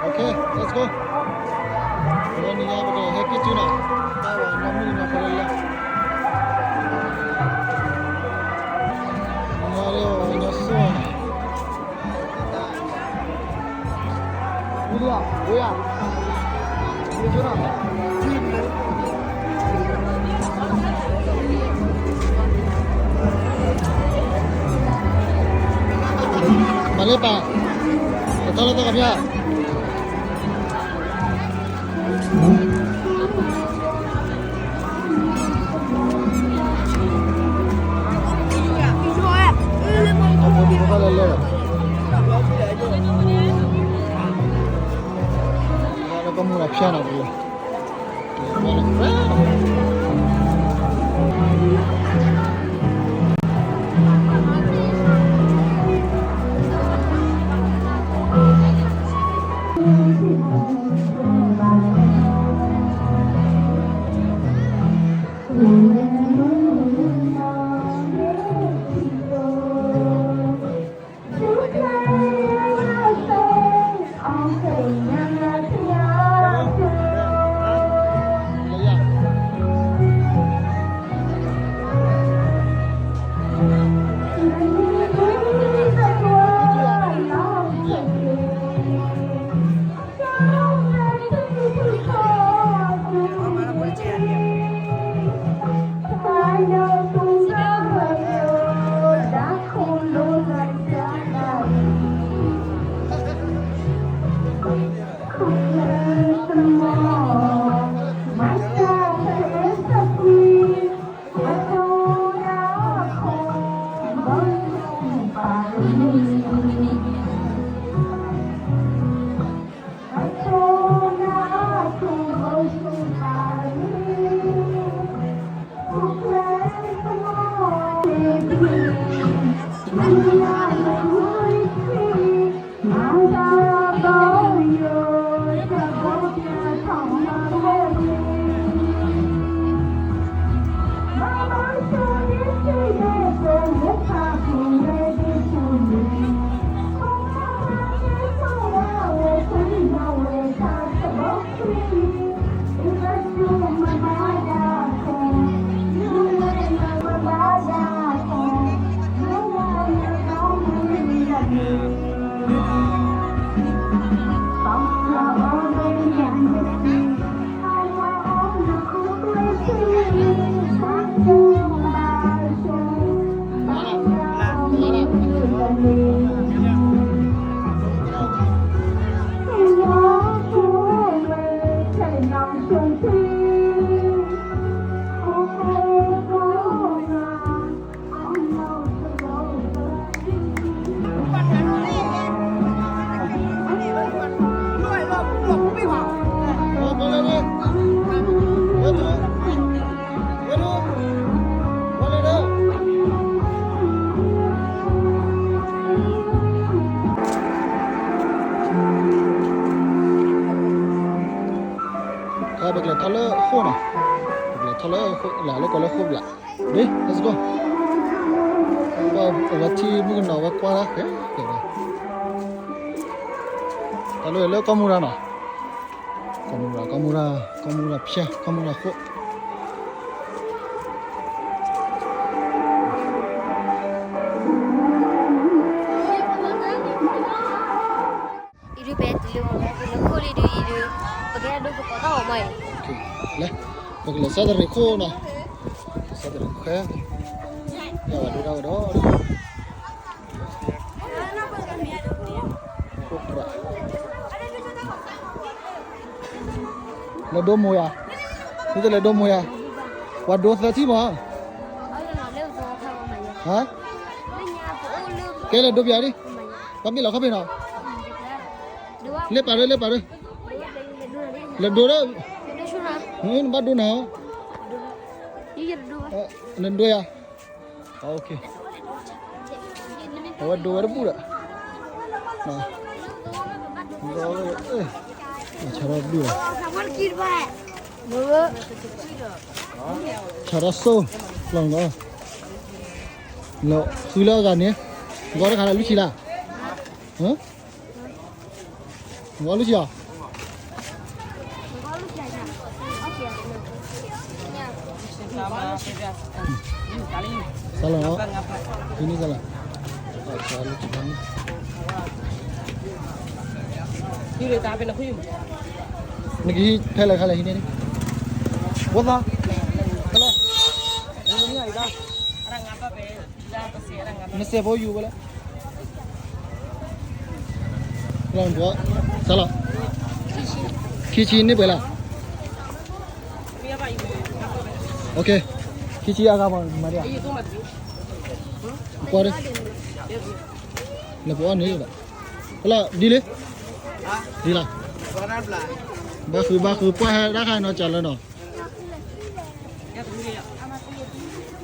Okay, let's go. ဝဲနံၤညါပကဟဲက့ၤစုနီၤ, တၢ်ဝဲနီၢ်မုၣ်ကနီၤဖဲလဲၣ်လဲၣ်, နၤလၢဝဲညီစိၤနီၤ. မၤလၢပာ်, တထီလၢသီကဖျါ. လၢကမူၣ်လီၤဖျါနီၤ, ပကလဲၤထီၣ်လၢဃိၣ်နီၤ, ပကလဲၤထီၣ်လၢဃိၣ် လၢကိးလၢဃိၣ်ဘျး, let's go. အဝဲထံၣ်မုၣ်ကနီၤဝဲကွၢ်တၢ်ဃဲဃဲဝဲ, တၢ်လၢလၢကီၢ်မူရၤနီၤ, ကီၢ်မူရၤ ကီၢ်မူရၤ ကီၢ်မူရၤဖၠါ ကီၢ်မူရၤဃိၣ် အံၤဒုး ပဟဲတုၤလၢ ပဟဲတုၤလၢခိၣ်လံဒုး အံၤဒုး ပကဟဲဒိပကိးတၢ်အီၤမးအံၤ, လဲၤ ပကလဲၤစးတရံးခိၣ်နီၤ, စးတရံးခွဲ, ယဝဲဒိတၢ်ဝဲဒီး ခိၣ်ပြး လဲၤဒိမိၢ်ယၤ, သုတလဲၤဒိမိၢ်ယၤ, ပှၤဒိသၢထံၣ်မး, ဟါ, ကဲလဲၤဒိပယၤဒံး, ပှၤမ့ၢ်လီၤခီဖံးနီၤ, လ့ပာ်ရၢ လ့ပာ်ရၢ, လဲၤဒိရၢ, နဘၣ်ဒိနၤ, နဒိယၤ, အဝဲဒိဝဲတဘူၣ်ဒီး, ဆၢထီၣ်ဘျုးလီၤ, ဆၢထီၣ်စိၢ်, လီၤ, လၢသုလၢအဂၤန့ၣ်, ဂီၤတခါလၢလွံၢ်ဆံလါ, ဟၢ နအီလုၢ်ဆံးဧါ. စးလီၤ, ဟံးန့ၢ်စးလီၤ, နကဟံးဖဲလဲၣ်ခါလဲၣ်ဟံးန့ၢ်, ဝဲသီ, ဖဲလဲၣ်, နစဲးဖိယူၤဝဲလဲၣ်. စးလီၤ, ခံဆံန့ၢ်ပှဲၤလၢ်. ခံဆံအဂၤမး မၤဒံးဧါ. ကွၢ်, နပအီၣ်န့ၣ်, လၢဒ်လဲၣ်, ဒ်လီၤ, ဘၣ်ဃုဘၣ်ဃု ပှၢ်ဟဲဒၣ်ခါနီၤ ကးလၢနီၤ. ယတမံၤလၢယီၤ,